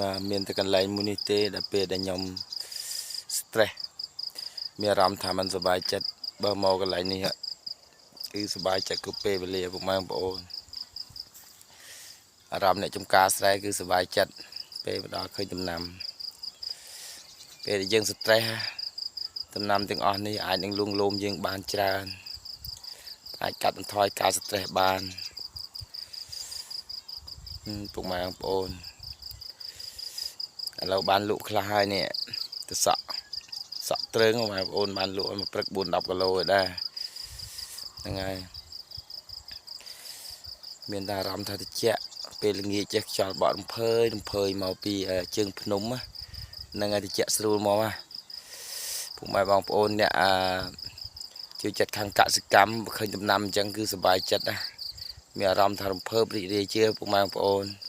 បាទមានតែកន្លែងមួយនេះទេដែលពេលដែលខ្ញុំ stress មានអារម្មណ៍ថាมันសប្បាយចិត្តបើមកកន្លែងនេះគឺសប្បាយចិត្តគ្រប់ពេលវេលាពុកម៉ែបងប្អូនអារម្មណ៍អ្នកចំការស្រែគឺសប្បាយចិត្តពេលមកដល់ឃើញដំណាំពេលដែលយើង stress ដំណាំទាំងអស់នេះអាចនឹងលួងលោមយើងបានច្រើនអាចកាត់បន្ថយការ stress បានពុកម៉ែបងប្អូនឥឡូវបានលក់ខ្លះហើយនេះទៅសក់សក់ទ្រើងបងប្អូនបានលក់ឲ្យមួយព្រឹក4 10គីឡូឯដែរហ្នឹងហើយមានតែអារម្មណ៍ថាតិចពេលល្ងាចចេះខ្យល់បក់រំភើយរំភើយមកពីជើងភ្នំហ្នឹងហើយតិចស្រួលមកណាពុកម៉ែបងប្អូនអ្នកអាជួយចិត្តខាងកសិកម្មឃើញដំណាំអញ្ចឹងគឺសប្បាយចិត្តណាមានអារម្មណ៍ថារំភើបរីករាយជាពុកម៉ែបងប្អូន។